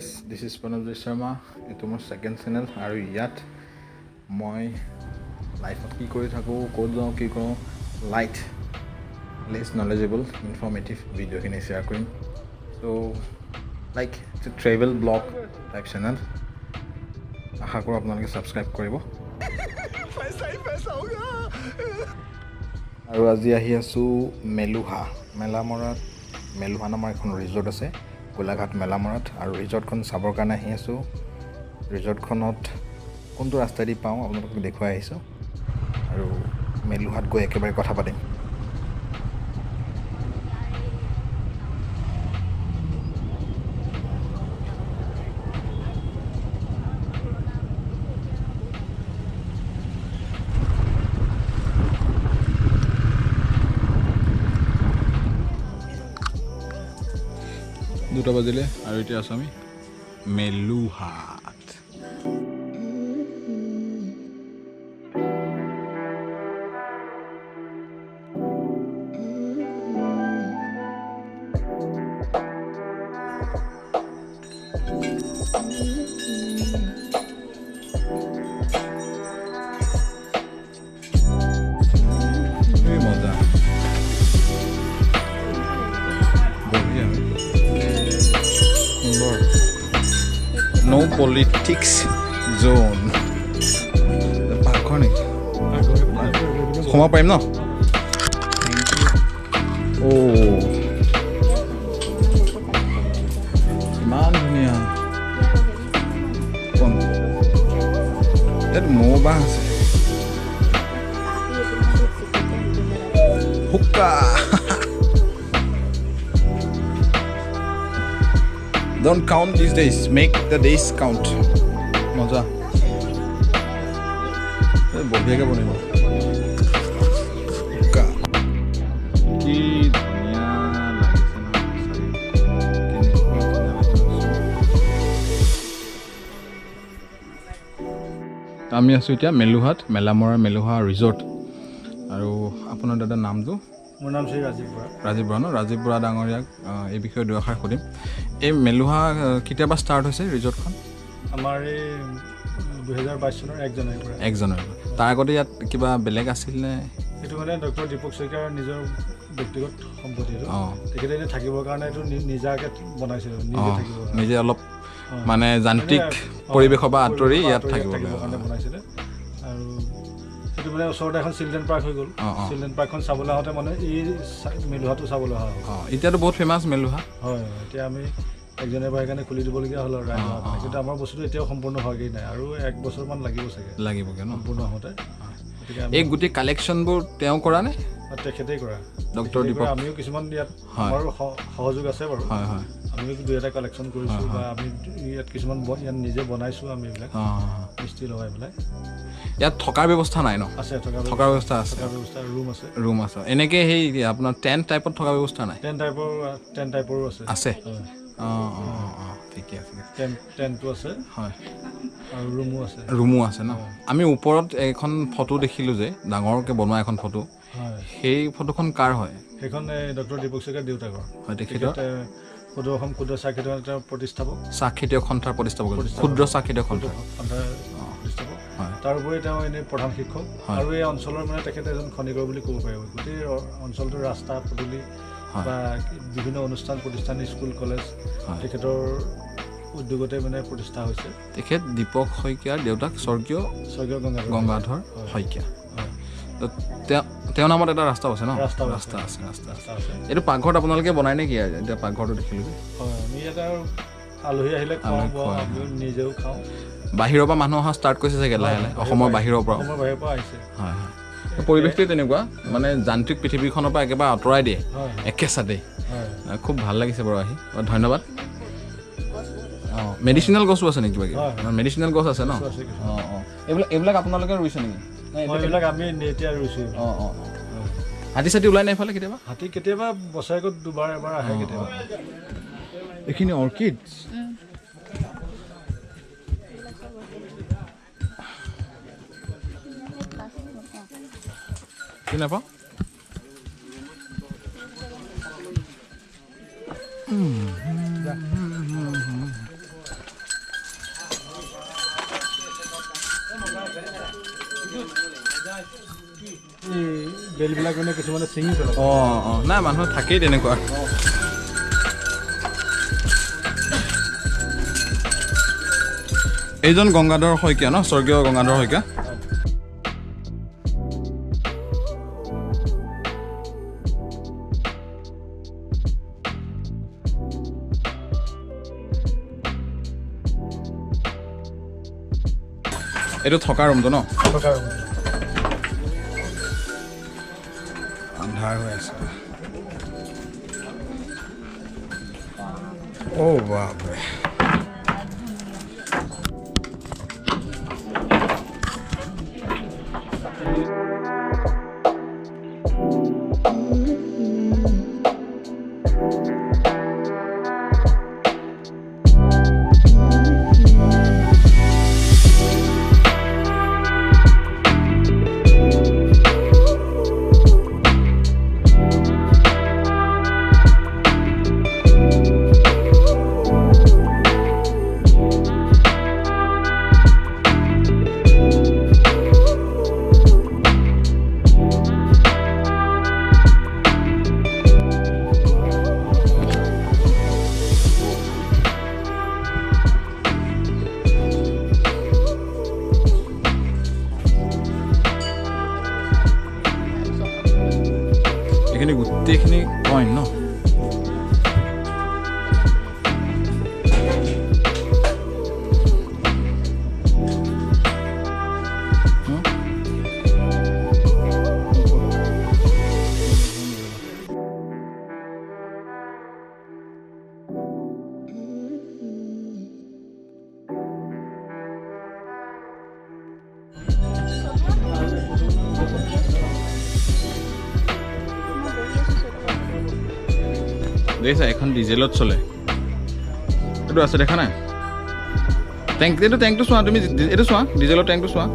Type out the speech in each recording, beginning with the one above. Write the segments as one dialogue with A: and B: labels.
A: This is Pranabjit Sharma. এইটো মোৰ second channel আৰু ইয়াত মই লাইফত কি কৰি থাকোঁ, ক'ত যাওঁ, কি কৰোঁ, লাইট লেছ নলেজেবল ইনফৰ্মেটিভ ভিডিঅ'খিনি শ্বেয়াৰ কৰিম। So like travel blog type channel. আশা কৰোঁ আপোনালোকে ছাবস্ক্ৰাইব কৰিব। আৰু আজি আহি আছোঁ মেলুহা, মেলামৰাত মেলুহা নামৰ এখন ৰিজৰ্ট আছে গোলাঘাট মেলামৰাত। আৰু ৰিজৰ্টখন চাবৰ কাৰণে আহি আছোঁ। ৰিজৰ্টখনত কোনটো ৰাস্তাইদি পাওঁ আপোনালোকক দেখুৱাই আহিছোঁ আৰু মেলুহাত গৈ একেবাৰে কথা পাতিম। দুটা বাজিলে আৰু এতিয়া আছোঁ আমি মেলুহাত। এই মজা, বঢ়িয়া, সুন্দৰ। ন' পলিটিক্স জ'ন। পাকঘৰ নেকি? সোমাব পাৰিম ন? অ' ইমান ধুনীয়া। কোন ইয়াত মৌ বাহ আছে। Hookah. Don't count these days, make the days count. মজা, এই বঢ়িয়াকৈ বনিব। হুক্কা। কি ধুনীয়া লাগিছে নহয় সঁচাকৈ। কেনেকুৱা ধুনীয়া লাগিছে। আমি আছোঁ এতিয়া মেলুহাত, মেলামৰাৰ মেলুহা ৰিজৰ্ট। আৰু আপোনাৰ দাদাৰ নামটো?
B: মোৰ নাম শ্ৰী ৰাজীৱ বৰা।
A: ৰাজীৱ বৰা ন? ৰাজীৱ বৰা ডাঙৰীয়াক এই বিষয়ে দুআষাৰ সুধিম। এই মেলুহা কেতিয়াবা ষ্টাৰ্ট হৈছে ৰিজৰ্টখন?
B: আমাৰ এই 2022 চনৰ 1 জানুৱাৰীৰ পৰা।
A: 1 জানুৱাৰীৰ পৰা। তাৰ আগতে ইয়াত কিবা বেলেগ আছিল নে?
B: এইটো মানে ডক্টৰ দীপক শইকীয়াৰ নিজৰ ব্যক্তিগত সম্পত্তি এইটো।
A: অঁ।
B: তেখেতে এনেই থাকিবৰ কাৰণে এইটো নিজাকৈ বনাইছিল, নিজে
A: অঁ
B: থাকিবৰ কাৰণে।
A: নিজে অলপ
B: অঁ।
A: মানে যান্ত্ৰিক
B: মানে, অঁ,
A: পৰিৱেশৰ পৰা আঁতৰি
B: পৰিৱেশৰ পৰা
A: ইয়াত
B: আঁতৰি
A: থাকিবলৈ
B: থাকিবৰ কাৰণে বনাইছিলে। আৰু সেইটো মানে ওচৰতে এখন চিলড্ৰেন পাৰ্ক হৈ গ'ল।
A: অঁ, অঁ।
B: চিলড্ৰেন পাৰ্কখন চাবলৈ আহোঁতে মানে এই মেলুহাটো চাবলৈ অহা হ'ল।
A: অঁ, এতিয়াতো বহুত ফেমাছ মেলুহা।
B: হয়, এতিয়া আমি একজনে পৰা সেইকাৰণে খুলি দিবলগীয়া হ'ল আৰু ৰাইজৰ
A: অঁ,
B: কাৰণে।
A: অঁ।
B: কিন্তু আমাৰ বস্তুটো এতিয়াও সম্পূৰ্ণ হোৱাগৈ নাই আৰু 1 বছৰমান লাগিব চাগে
A: লাগিবগৈ ন?
B: সম্পূৰ্ণ হওঁতে। গতিকে আমি
A: এই গোটেই কালেকশ্যনবোৰ তেওঁ কৰা নে?
B: তেখেতেই কৰা।
A: ডক্টৰ
B: তেখেতেই
A: দীপক।
B: কৰা। আমিও কিছুমান ইয়াত
A: হয়।
B: আমাৰো সহযোগ আছে বাৰু।
A: হয় হয়।
B: আমিও দুই এটা কালেকশ্যন কৰিছোঁ
A: হয়,
B: বা
A: হয়।
B: আমি ইয়াত কিছুমান ইয়াত নিজে বনাইছোঁ আমি এইবিলাক
A: অঁ।
B: মিস্ত্ৰী লগাই পেলাই।
A: ইয়াত থকাৰ ব্যৱস্থা নাই ন?
B: আছে,
A: থকাৰ ব্যৱস্থা আছে।
B: থকাৰ ব্যৱস্থা, ৰুম আছে।
A: ৰুম আছে। এনেকৈ সেই আপোনাৰ টেণ্ট টাইপত থকা ব্যৱস্থা নাই?
B: টেণ্ট টাইপৰো আছে।
A: আছে।
B: হয়।
A: অঁ অঁ অঁ অঁ ঠিকে আছে।
B: টেণ্টটো আছে।
A: হয়।
B: আৰু ৰুমো আছে।
A: ৰুমো আছে ন?
B: হয়।
A: আমি ওপৰত এখন ফটো দেখিলোঁ যে ডাঙৰকৈ বনোৱা এখন ফটো,
B: হয়।
A: সেই ফটোখন কাৰ হয়?
B: সেইখন এই ডক্টৰ দীপক শইকীয়াৰ দেউতাকৰ।
A: হয়, তেখেতৰ।
B: তেখেত সদৌ অসম ক্ষুদ্ৰ চাহ খেতিয়ক সন্থাৰ প্ৰতিষ্ঠাপক।
A: চাহ খেতিয়ক সন্থাৰ প্ৰতিষ্ঠাপক।
B: প্ৰতিষ্ঠাপক।
A: ক্ষুদ্ৰ চাহ খেতিয়ক সন্থাৰ
B: সন্থাৰ প্ৰতিষ্ঠাপক।
A: হয়।
B: তাৰোপৰি তেওঁ এনেই প্ৰধান শিক্ষক।
A: হয়।
B: আৰু এই অঞ্চলৰ মানে তেখেত এজন খনিকৰ বুলি ক'ব পাৰিব। গোটেই অঞ্চলটোৰ ৰাস্তা পদূলি
A: হয়।
B: বা বিভিন্ন অনুষ্ঠান প্ৰতিষ্ঠান, স্কুল কলেজ
A: হয়।
B: তেখেতৰ উদ্যোগতে মানে প্ৰতিষ্ঠা হৈছে।
A: তেখেত দীপক শইকীয়াৰ দেউতাক স্বৰ্গীয়
B: স্বৰ্গীয় গংগাধৰ
A: গংগাধৰ
B: হয়।
A: শইকীয়া।
B: হয়।
A: তো তেওঁৰ নামত এটা ৰাস্তাও আছে ন?
B: ৰাস্তাও আছে।
A: ৰাস্তা আছে, ৰাস্তা আছে।
B: ৰাস্তা আছে।
A: এইটো পাকঘৰত আপোনালোকে বনাই নেকি? এতিয়া পাকঘৰটো দেখিলোঁ যে।
B: হয়, আমি ইয়াত আৰু আলহী আহিলে খুৱাওঁ,
A: আলহী
B: বোৱাওঁ,
A: খুৱাই,
B: আমিও নিজেও খাওঁ।
A: বাহিৰৰ পৰা মানুহ অহা ষ্টাৰ্ট কৰিছে চাগে লাহে লাহে, অসমৰ বাহিৰৰ পৰা।
B: অসমৰ বাহিৰৰ পৰা আহিছে।
A: হয় হয়। পৰিৱেশটোৱে তেনেকুৱা, মানে যান্ত্ৰিক পৃথিৱীখনৰ পৰা একেবাৰে আঁতৰাই দিয়ে
B: হয়, হয়।
A: একে চাতেই।
B: হয়।
A: খুব ভাল লাগিছে বাৰু আহি, ধন্যবাদ। অঁ, মেডিচিনেল গছো আছে নেকি কিবা কিবি?
B: হয়, হয়।
A: মেডিচিনেল গছ আছে ন?
B: গছো আছে কিছুমান।
A: অঁ অঁ। এইবিলাক আপোনালোকে ৰুইছে নেকি? নাই,
B: হয়, এইবিলাক আমি এতিয়া ৰুইছোঁ।
A: অঁ অঁ অঁ। হাতী চাতী ওলাই নাই এইফালে কেতিয়াবা?
B: হাতী কেতিয়াবা বছৰেকত দুবাৰ এবাৰ আহে কেতিয়াবা।
A: এইখিনি অৰ্কিড। কি নাপাওঁ?
B: বেলবিলাক মানে কিছুমানে ছিঙি পেলায়।
A: অঁ অঁ, নাই মানুহ থাকেই তেনেকুৱা। এইজন গংগাধৰ শইকীয়া ন, স্বৰ্গীয় গংগাধৰ শইকীয়া। এইটো থকা ৰুমটো ন?
B: থকা ৰুম।
A: আন্ধাৰ হৈ আছে। অ' বাপৰে, এইখিনি গোটেইখিনি কইন ন? দেখিছা এখন ডিজেলত চলে। এইটো আছে দেখা নাই? টেংক, এইটো টেংকটো চোৱা তুমি, এইটো চোৱা, ডিজেলৰ টেংকটো চোৱা।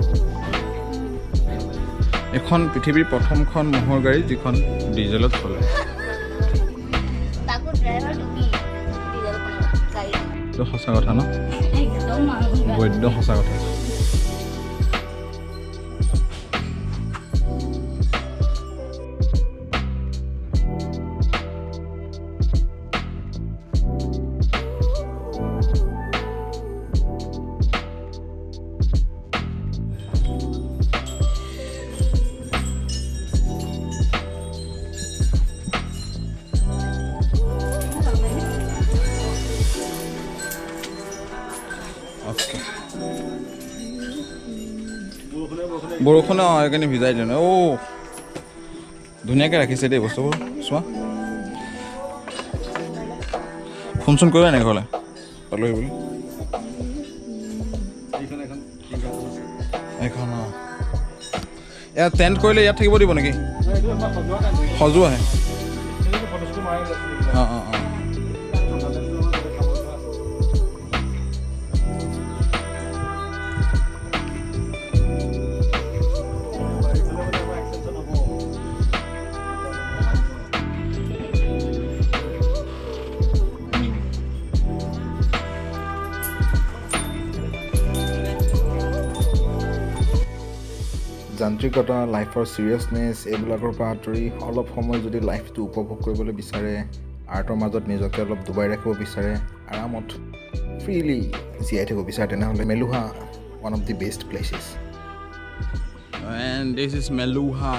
A: এখন পৃথিৱীৰ প্ৰথমখন ম'হৰ গাড়ী যিখন ডিজেলত চলে। এইটো সঁচা কথা ন? বৈদ্য সঁচা কথা। বৰষুণে সেইকাৰণে ভিজাই দিলে। অ' ধুনীয়াকৈ ৰাখিছে দেই বস্তুবোৰ, চোৱা। ফোন চোন কৰিবা নেকি ঘৰলৈ পালোহি বুলি? এইখন অঁ, ইয়াত টেণ্ট কৰিলে ইয়াত থাকিব দিব নেকি? সজোৱাহে। অঁ অঁ অঁ, যান্ত্ৰিকতা, লাইফৰ ছিৰিয়াছনেছ এইবিলাকৰ পৰা আঁতৰি অলপ সময় যদি লাইফটো উপভোগ কৰিবলৈ বিচাৰে, আৰ্টৰ মাজত নিজকে অলপ ডুবাই ৰাখিব বিচাৰে, আৰামত ফ্ৰীলি জীয়াই থাকিব বিচাৰে, তেনেহ'লে Meluha one of the best places. And this is Meluha.